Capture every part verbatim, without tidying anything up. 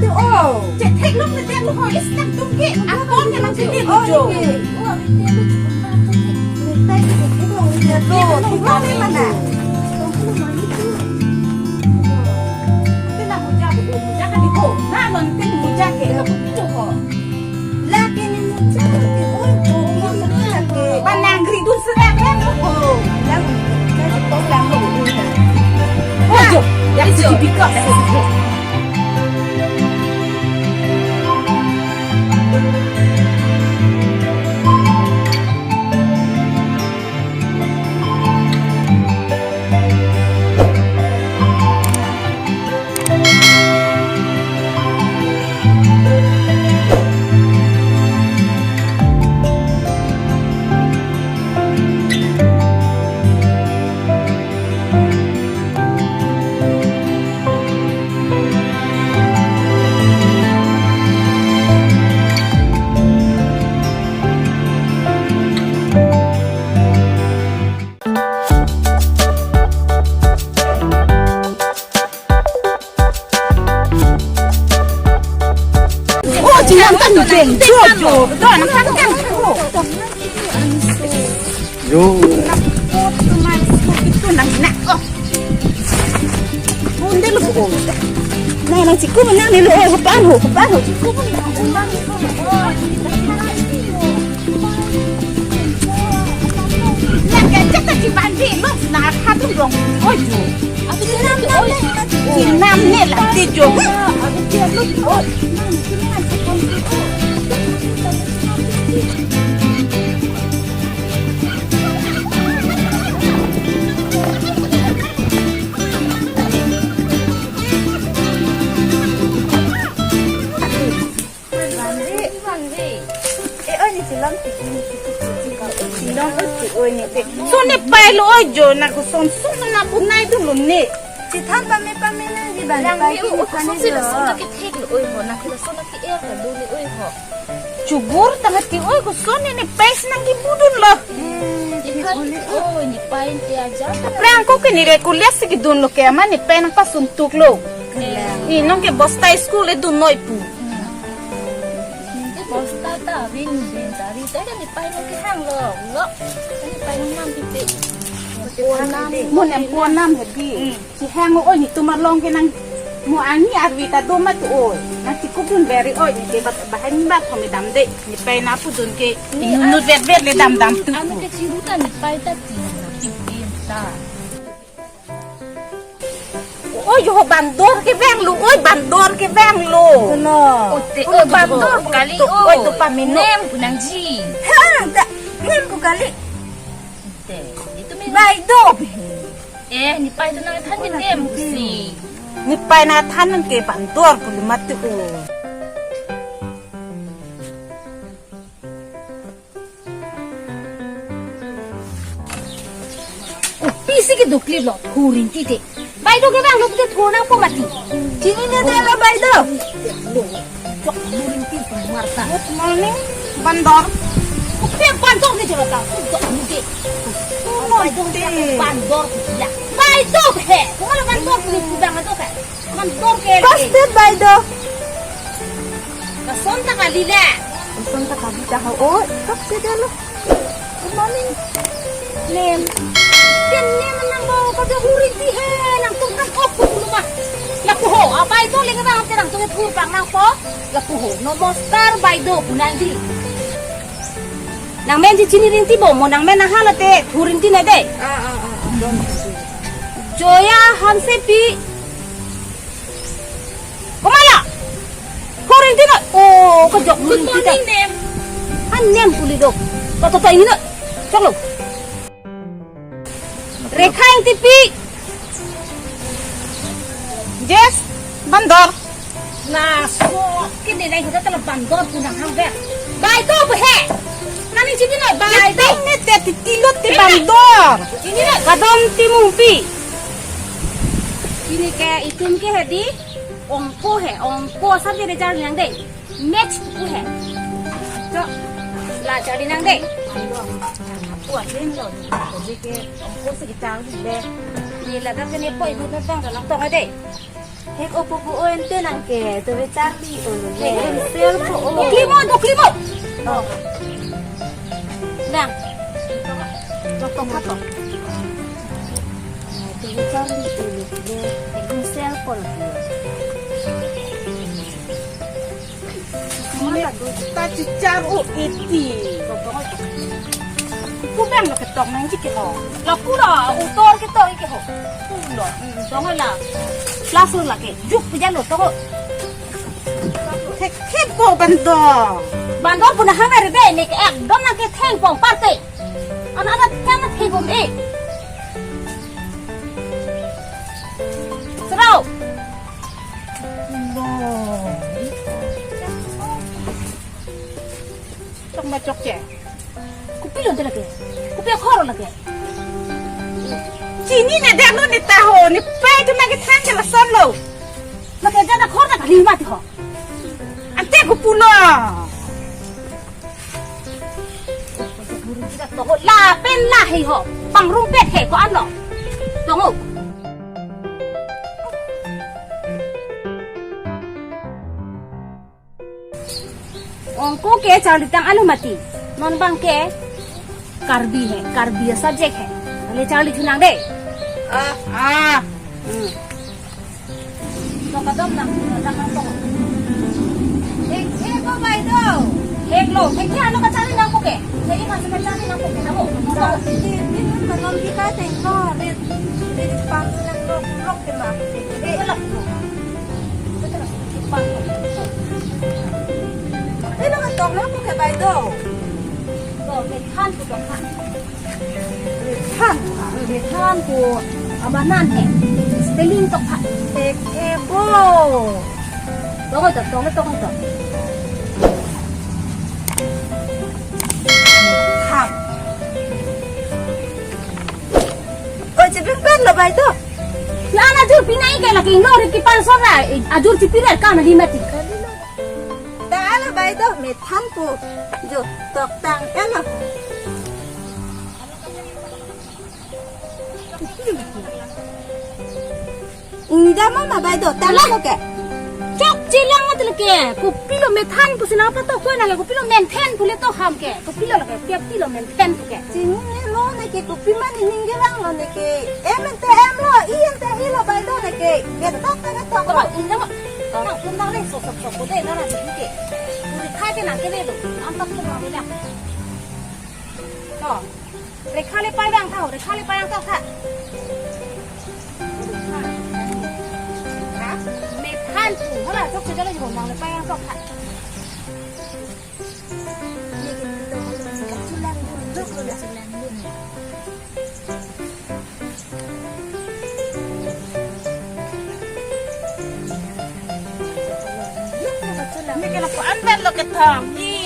Oh, cek theklong le theklong ho, is nangtum ke akon ke nangtum ke, oh, mujo. Ke. Oh, ke. Netai ke theklong le theklong. Theklong le mana? Te nang muja ke, muja ke di ho. Na lon te muja ke, lo ko mujo ho. Lake ne muja ke, oi, oi, oi, lake. Ba nang gridun serem em, oh. Lang, lang, lang, lang. Oh, jo. Ya, jo. Bika. Oh, jinam kan jeng, jo, jo, do, nam kan kan, oh. Jo. Itu nang nak, oh. Oh, nde lo, oh. Nang, nang chiku menang ni lo, oh, kapan ho, kapan ho, chiku menang, oh. Nang kan cakap di bandi, lo, nang hadung dong, oh, jo. Jinam ne la ti jo. Bangre, bangre. Eh, oi, ne chilam ti, ne chilam ti, oi, ne te. Son ne pai lo, oi, jo, na ko son, son na punai dun lo ne. Chithan pame pame nangji bang, lang pai ne, ke o, ko son si la son ke thek lo, oi, ho, na ke la son ke er ka do ne, oi, ho. Chubur tang ti, oi, ko son ne, ne pai si nangkebudun lo. Eh, oi, ne pai te aja. Aphrang ko ke ne re ko lias si kedun lo ke ama ne pai nangpasun tuk lo. Kalang. Ne nong ke bosta school le dun noi pu. Bosta ta vin vin ta ri ta ne pai nong kehang lo, lo. Ne pai nong nam pipe. Mo nem po nam hedi. Hmm. Kehang, oi, netum along ke nang mo ani arvi ta do ma tu, oi. Nang chikupdun beri, oi, ne ke bat bahan bat hom damde. Ne pai na pudun ke inut vet vet le dam dam tu. Anu ke chiru ta ne pai ta ti na kipin ta. Oi, jo bandor kevang lo, oi, bandor kevang lo. Kono? Ote, oi, bandor kali, oi, oi, to pamino. Nem pu nangji. Ha, ta, nem pu kali. Te, itu min. Bai do. Eh, ne pai tu nangthan ke nem pusi. Ne pai nangthan ke bandor pu le mati, oh. Oh, pisi ke dukli lo, thurin tite. Bai do kevang lo pute thur nangpo mati. Chinine dei lo bai do. Lo, jok thurin ti marta. Good morning, bandor. Kopi bandor ke jolo ta. Jok mute. Bai do ke bandor ya. Bai do he. Kumala bandor ni pudang ato ka. Bandor ke. Kostet bai do. Lason ta kali le. Lason ta kali ta ho. Oh, kap ke dia lo. Good morning. Nem. Pen nem nang bo ko de huri ti he nangtum kan ok pu lo ma. Lapu ho, abai to leng bang te nangtum thur bang nangpo. Lapu ho, namaskar bai do pu nangji. Nangmen ji chini rinti bo, mo nangmen nang hala te thur rinti nai dei. Ah, ah, ah, ah. Joya Hansepi. Komat la? Thur rinti nai. Oh, kejok thur rinti ta. Good morning, nem. An nem puli do. To, to, to, ini nai. Choklo. Rekha Ingtipi. Yes, bandor. Na so, kene nai hoda tala bandor pu nanghang be. Bai do he. Nani chini nai bai do. Bai ne te titi lo te bandor. Chini nai. Kadom Timungpi. Chini ke itum ke hedi. Ongko he, ongko sa de jar nang dei. Next pu he. To, la charli nang dei. Ayo, apo aden lo, ko je ke, ko se kita le. Ni la dam ke ne poi bu na tong, tong, tong dei. Hek opo pu o ente nangke, to be charli o lo. Hek sel po o. Klimo, do klimo. Oh. Nang. Tong tong tong. To be charli o lo. Hek sel po lo. Mane ta chichar o iti. Pu bang lo ketok nangji ke ho. La pu la utor ketok ke ho. Pu lo, hmm, dong la. Plus lo lake. Juk puja lo toko. Thek thek ko bandor. Bandor pu na hang na re be ne ke ekdom nangke thengpong parte. Ana ana thang na thek bom e. Serau. Lo. Chok ma chokche. Kopilo te lake. Kopi akhor lake. Chini ne dak lo ne ta ho, ne pai tu nangkethan ke lason lo. Lake jana khor ta kali mati ho. Ante kopulo. Tongo lapen lahei ho. Pangrumpet he ko-an lo. Tongo. Ongko ke charlitang alo mati. Non bang ke Karbi he, Karbi a subject he. Ale charli chunang de. Ah, ah. Hmm. Lo kadom nang, nang nang tong. Ek, ek ko bai do. Ek lo, ek ke ano kacharli nangpo ke? Jadi masih kacharli nangpo ke? Namo. Sa, ini, ini kan non kita tengok, dia, dia di panggung yang lo, lo ke mah. Eh, lo. Betul, di panggung. Eh, lo kan tong nangpo ke bai do. Lo, methan pu tong ha. Methan, methan pu abanan he. Spelling tok ha. Ek e bo. Tong tok, tong tok, tong tok. Methan. Oh, chepin pen lo bai do. Ya, ana jur pinai ke lagi no, Ricky Panson la, eh, ajur chipir ka na di mati. Dah ala bai do, methan pu. Jo, tok tang ke lo. Ida mama bai do, tang lo ke. Chokche lang mat lake. Kopilo methan pusi nangpatok ko nang ke, kopilo menthen pu le to ham ke. Kopilo lake, kopilo menthen pu ke. Chini ne lo ne ke kopi mane ning ke lang lo ne ke. Em ente em lo, i ente i lo bai do ne ke. Ketok ke ketok lo. Ina ma. Nang pun nang le sok sok sok ko de nang na di ke. Puri khai ke nang ke le lo. Am tak ke nang le lang. To. Rekha le pai bang tha, rekha le pai bang tha. Ha? Methan pu, hala, chokche jalo jibon bang le pai bang tha. Ne ke lapu anvet lo kethom ni.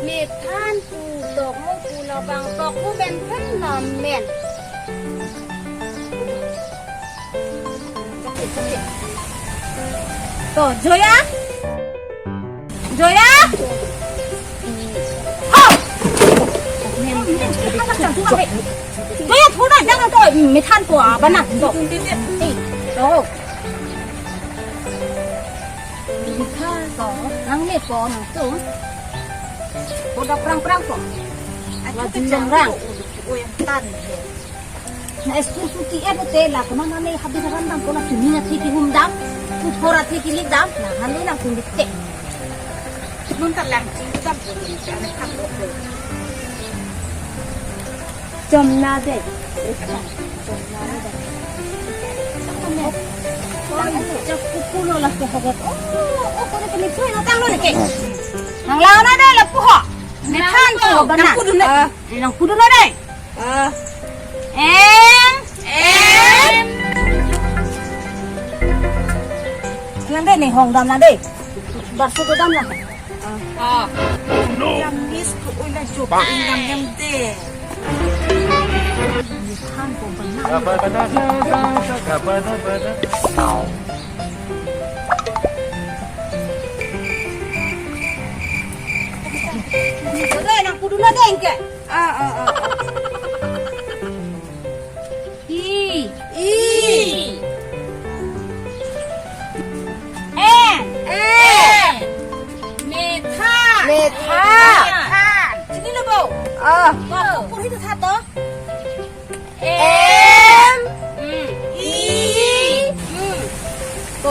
Methan pu tokmo pu labang tokmo ben pen namen. To, Joya? Joya? Ha! Joya, thoda, jangan to, methan pu abana. To. Eh, to. Bikha ko, nang le po nang tu. Ko dak prang prang ko. Laju yang rang. Oh, yang tan. Na school suti e bote la, kemana ne habis randam ko na sini na thiki humdam. Tu thora thiki lidam. Na hanu nang tu dikte. Nun ta lang ching dam ko ni, ane kham lo ko. Chomna de. Chomna de. Chak kukulo la ke hogot. Oh, oh, kore kene chui no tanglo ke. Nang launa de lapu ho. Methan pu abana. Nang pudun de. Ah, nang pudun de. Ah. Em. Em. Nang de ne hong dam na de. Barsu ko dam na. Ah. Yang miss ko oi la jok inang dem de. Jodoh nang pudun na deng ke. Ah, ah, ah, ah.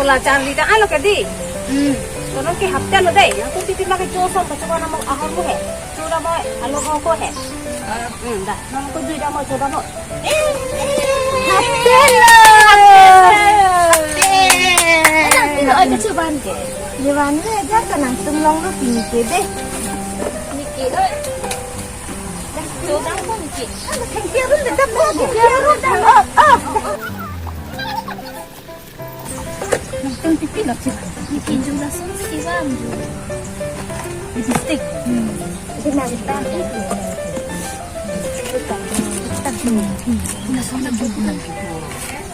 La Charli ta alo ke di. Hmm. Tonon ke hapta lo dei. Yang tu titi ma ke jo som pachuka namo ahor mo he. Chura mo alo ho ko he. Hmm, da. Namo ko jui da mo choda mo. Hapta lo. Hapta lo. Oi, ke chuban ke. Chuban ke aja kanang tum long lo pini ke dei. Niki oi. Dah, choda mo niki. Thank you, Arun, dah, dah, dah, dah, dah. Oh, oh. Nangtum pipi lo, cik. Niki jula sum siwam ju. Lipstick. Hmm. Itu na kita itu. Hmm. Jula sum siwam ju.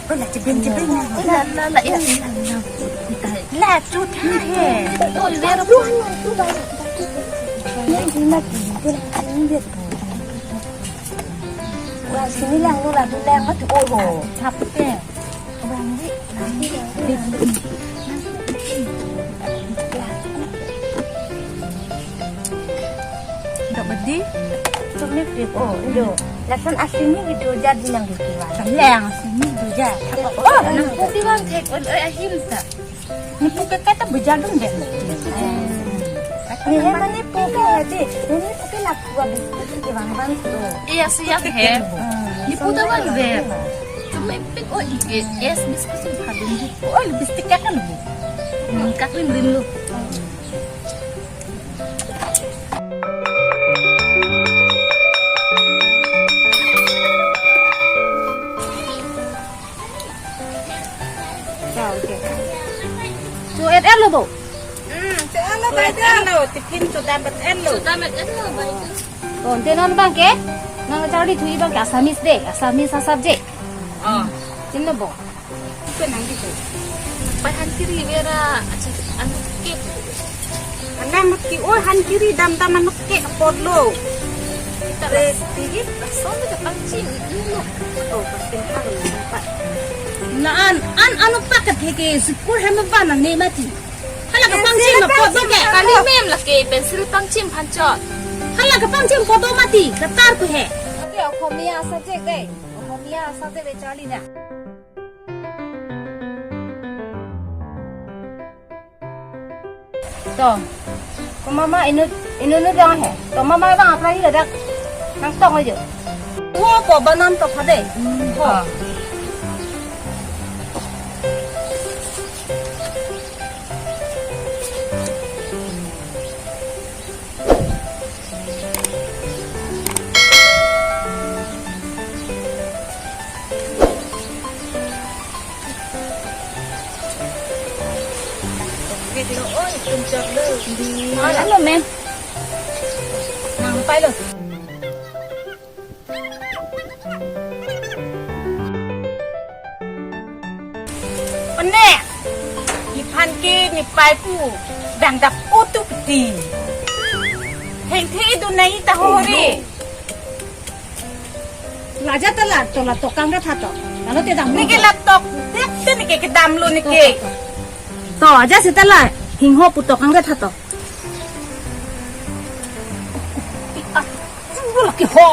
Oh, la chibin chibin na. La, la, la, la, la. La chu tha he. Oh, le ro. Ni ni na ki. Wa sini lang lo la du lang ma tu oh. Hapta. Dok bedi. Tumit dik, oh, indo. Lason asini gitu jadi nang gitu, Wan. Kelang asini gitu ja. Oh, nang kopi bang cek, oh, eh, ahim ta. Nipu ke kata bejadun deh. Ni ya mane pu ke hati. Ini pu ke lapu abis ke bang bang tu. Iya, siap he. Hmm. Nipu ta bang deh. Cuma pik, oh, ike es biskuit sih kadung. Oh, lipstick kan lu. Hmm, kaklin din lu. Ya, oke. Cho-et-et lo bo. Hmm, cho-et-et lo, cho-et-et lo, tiffin chodam-et-et lo. Chodam-et-et lo, baik. Oh, ante non bang ke? Non Charli thu-i bang ke Assamese dei, Assamese a subject. Oh. Chin lo bo. Pen nang di ko. Pai han kiri vera, acha, anu ke. Anang mati, oh, han kiri dam dam anu ke apot lo. Kita re, las-, tigit. Lason ke pangchim lo. Oh, pasti hal lo, Pak. Na an, an anu pak ke ke school hem ba na ne mati. Hala ke pangchim apot lo ke. Kali mem lake pencil pangchim phan chot. Hala ke pangchim apot lo mati, katar ku he. Oke, Okhomia subject dei. Okhomia subject dei Charli na. To. Ko mama inut, inut nu dang he. To mama bang apra hi ladak. Nang tong ajo. Wo ko banan to phade. Ho. Ah. Video, oi, tum chok lo. Di. Ah, ano, men? Nang pai lo. Pene, nephan ke nepei pu dang dap otu peti. Hengthe idun nai ta hori. Laja ta la to la tokang ra tha to. Lalo te dam. Neke la tok, dek te neke kedam lo neke. To, to, to. To, aja seta la hingho pu tokang ra tha to. Ih, ah, chinggu laki ho.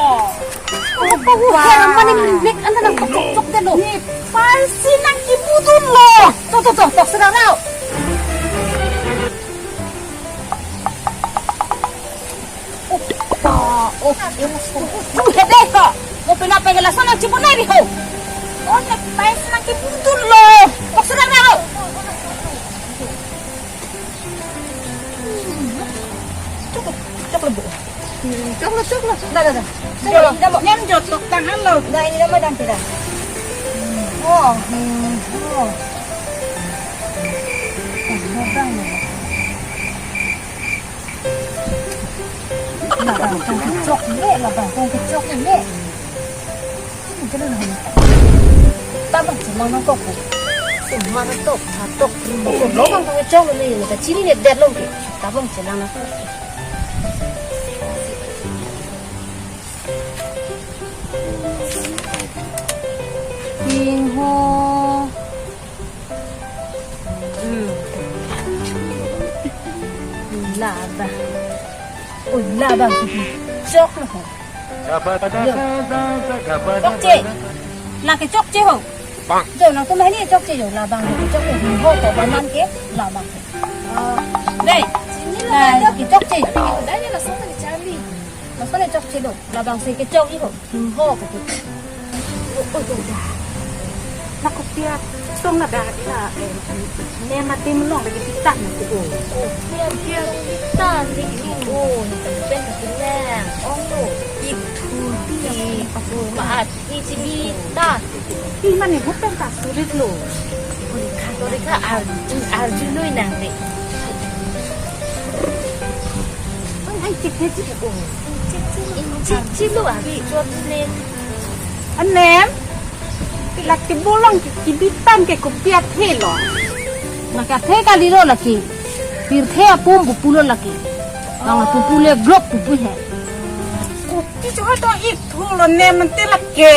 Oh, pa, oh, wah. Hera mani mek anda nang kocok cok deh lo. Nepei si nang kibudun lo. To, to, to, to, sedang lo. Oh, pa, oh, oh, oh, oh, hede ko. Mo pina pegela sana chibunai ri ho. Oh, nepei si nang kibudun lo. To, sedang lo. Chok lo, chok lo, bu. Hmm, chok lo, chok lo. Da, da, da. Chok lo, da, bu. Nyam jot tok tang halo. Da, ini nama dang pida. Oh, hmm, oh. Eh, mau bang ni. Labang tong kechok le, labang tong kechok le. Tabang chelang nangkok ko. Chelang nangkok, hatok. Labang tong kechok le, ne kachini ne det long ke. Tabang chelang nangkok. Hingho. Hmm. Laba. Oi, laba. Chok lo ho. Chokche. Lake chokche ho. Jo, nangtum hini chokche jo, labang ke chokche, ho ko banan ke labang ke. Oh. Dei, la ke chokche. Dai ni laso ni Charlie. Laso ni chokche do, labang si kechok i ho, ho ko. Oh, oh, oh, oh. Na kopi asong na dak la, eh, ne mati melong lagi pitan na ko. Oh, pian pian pitan ni ko. Oh, ni pen ka pinang. Oh, no. Itu di aku maat. Ni chini ta. Pi mane hupen ta surit lo. Torika arju arju noi nang re. Ang ay chikhe chikhe ko. Chikhe lo abi chot le. Anem. Lake bolong ke kibitan ke kopi athe lo. Lake athe kali lo lake. Pirthe apum pupu lo lake. Ang pupu le glok pupu he. Kopi jo to ik thur lo ne mante lake.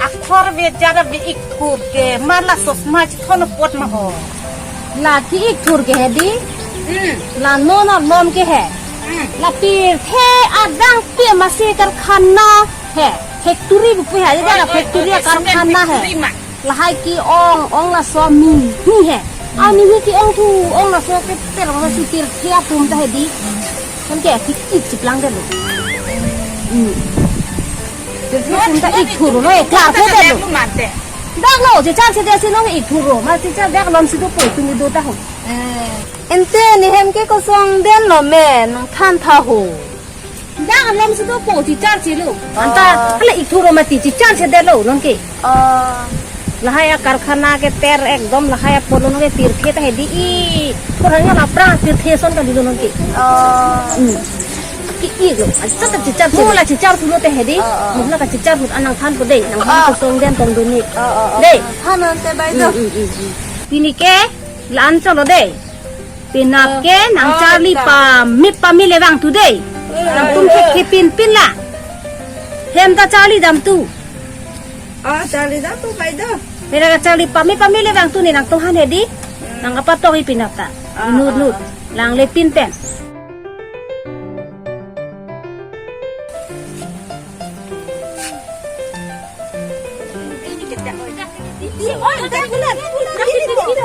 Akhor ve jara ve ik thur ke ma la sosma chithon apot ma ho. Lake ik thur ke he di. Hmm. La non alom ke he. Hmm. La pirthe adang pe masi karkhana he. Factory pupu he. Aja la factory karkhana he. Factory ma. Lahai ke-ong, ong laso mihi he. Amin hi ke-ong thu, ong laso ke ter, laso pirthe apum ta he di. Kan ke ki ik chiplang det lo. Hmm. Pirthe apum ta ik thur lo, eh, klar ke det lo. Dak lo, chichar si det si nong ik thur lo, ma chichar dak lom si dopo, tumi do ta ho. Eh. Ante ni hem ke kosong den lo me, nangthan tha ho. Dak alom si dopo chichar si lo. Anta, ah, hala ik thur lo mati chichar si det lo nonke. Ah. Lahai akarkhana ke ter ekdom lahai apot lo nonke pirthe ta he di ik thur hanya la prang pirthe ason kali lo nonke. Ah. Hmm. Ki ik lo. Asa ta chichar si. Mo la chichar thu lo te he di. Ah, ah. Mo la ka chichar thu anang than po dei. Nang than, ah, kosong den tong duni. Ah, ah, ah. Dei. Than ante bai do. Hmm, hmm, hmm, hmm. Pini ke la-an cholo dei. Penap ke nang, oh, Charlie ta. Pamip pamip le vangthu dei. Eh. Nangtum ke kipin pin la. Hem ta Charlie damthu. Ah, Charlie damthu bai do. Penap Charlie pamip pamip le vangthu ni nangtum han he di. Hmm. Nang apa tong i penap ta. Ah, inut, ah, inut. Ah. Lang le pin pen. Oi, dak bulan, bulan, ini tuh.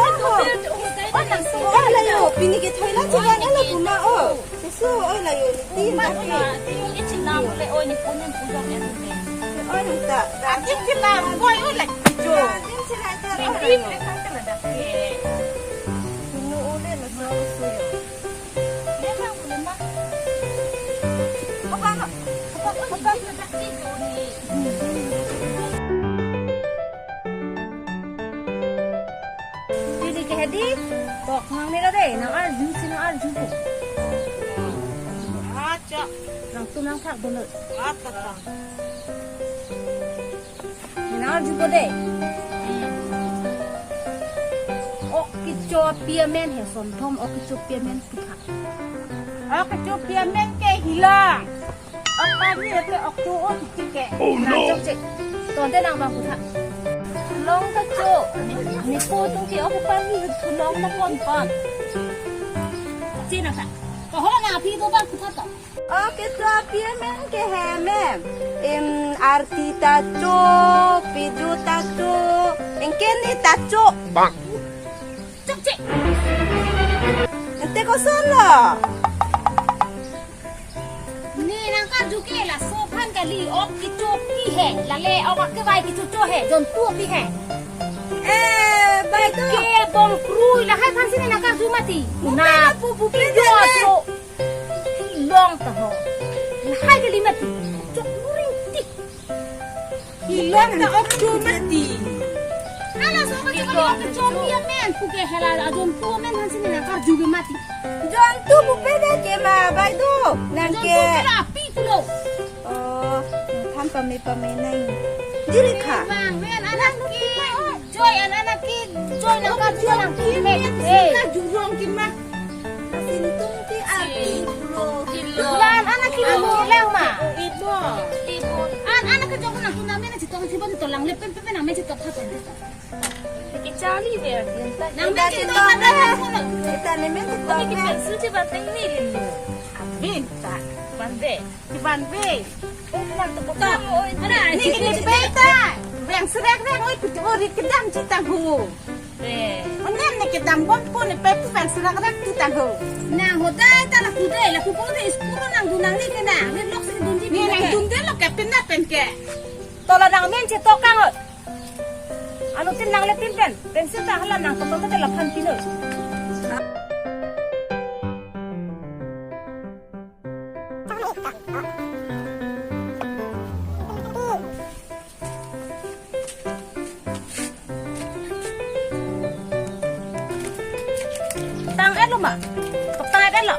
Oh, layo, pini ke thoila coba na lagu ma, oh. Susu, oh, layo, ini tim, dak, eh. Oh, nang tak, dak. Tim sila, boy, oh, lagi hijau. Tim sila, oh, layo. Ini udah, langsung susu, ya. Didi ke he di, kok nang nila dei, nang arju si nang arju ko. Acha. Nangtum nangthak dolo. Acha, acha. Nang arju ko dei. Ok kecho api amen he, sonthom ok kecho api amen putha. Ok kecho api amen ke hilang. Apa ni ate ok tu ok ti ke. Oh, no. Nang chokche. Tonte nang bang putha. Long ta cho. Ni po tung ke ok pa ni thu long na pon pon. Che na ka. Ko ho na api do bang putha to. Ok, to api amen ke he mem. Em, arti ta cho, pejo ta cho, engke ni ta cho. Bang. Chokche. Ante koson lo. Ni nang karju ke laso aphan kali, ok kecho api he. Lale ok akevai kecho cho he, jontu api he. Eh, bai to. Ke bong krui lahai aphan si ni nang karju mati. Bupe na, na pu, bupe na. Cho. Long ta ho. Lahai kali mati. Chok muring tik. Hilong ta ok cho mati. Hala so ka chok ok cho api amen. Pu ke hela ajontu amen aphan si ni nang karju ke mati. Jontu bupe de ke ma bai do. Nang ke. Jontu ke la api pulo. Oh, than pame pame nang. Jiri kha. Bang, men anak ke. Joy an anak ke. Joy nang karju nang ke. Hey. Jurong ke ma. Sintung ke arti pulo. Lan anak ke mo lang ma. Ibu. Ibu. An anak ke jok nang tuna men chetong si bon to lang le pen pen nang men chetok kha pen. Ke Charlie ver. Nang men chetok kha pen. Kita ni men chetok. Ke pencil chebat nang ni lin. Abin ta. Ban ve. Cheban ve. Oi, nang tepuk tangan, oi. Ada, ni kini beta. Veng Serak rang oi putu ori kedam citang ho. Eh. Onem ne kedam bom po ne pe pu kan serak rang citang ho. Nang hodai ta lapu dei, lapu po dei school nang dun nangji ke nang. Rin lok si dunji. Ni nang dundelo ke pin na pen ke. Tola nang men cetok kang oi. Anu tin nang le tin pen. Pen seta hala nang tokol ke laphan pin oi. Tang-et lo ma? Tang-et lo.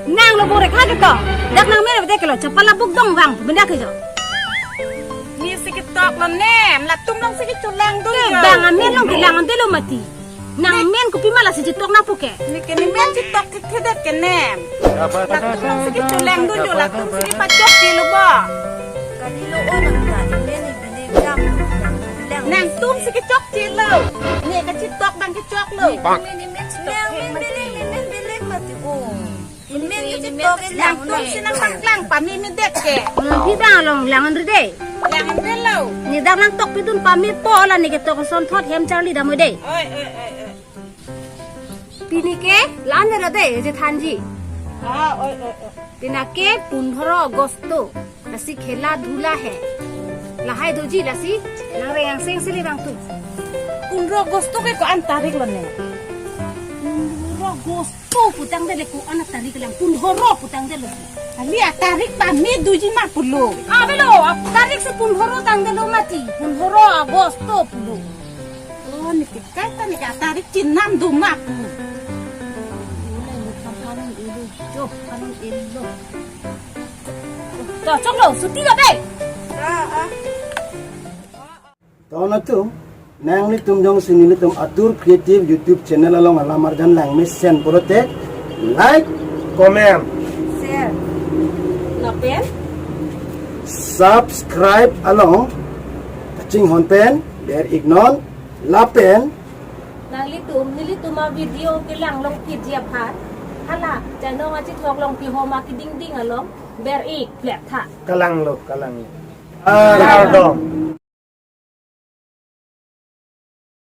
Nang lo borek ha ketok. Dak nang mere bede kelo chapala buk dong vang benda kejo. Ni si ketok lo nem, latum long si kecholang dun. Ke jo. Bang amen long kelang ante lo mati. Nang men kopi ma lasi cetok na puke. Ni ke ni men cetok ke kedet ke nem. Latum long si kecholang dun jo, latum si kepachok ke lo bo. Kali lo o nang ta ni men ni bini bilang lo. Nangtum si kechok chelo. Ne kachetok bang kechok lo. Nang men biling, nang men biling mati o. Nang men kechok bilang. Nangtum si nang pangklang pami mi det ke. Nang pi bang along lang andre de. Lang andre lo. Ne dak nangtok pidun pami po la ne ketok son thot hem charli dam oi de. Oi, oi, oi, oi. Pini ke lan de de je thanji. Ah, oi, oi, oi. Pini ke pundhoro Agosto. Lasi khela dhula he. Lahai doji lasi nang reng angseng sili bang tu. Pundhoro Agosto ke ko-an tarik lo ne? Pundhoro Agosto putang de le ko-an tarik lang. Pundhoro putang de lo. Ali atarik pami doji ma pulo. Ah, belo, atarik si pundhoro tang de lo mati. Pundhoro Agosto pulo. Oh, ni ke kai ta ni ke atarik chinam do ma pu. Ule ni kamparan ilu jo, kamparan ilu. To, choklo, suti lo dei. Ah, ah. To nangtum, nanglitum jongsi nelitum Atur Creative YouTube channel along alam arjan langmesen pulote, like, comment, share, lapen subscribe along kachinghon pen ber-iknon lapen nanglitum, nelitum a-video kelang longpitji aphan hala channel achithok longpi homa kedingding along ber-ik plet tha. Kalang lo, kalang lo. Kardom.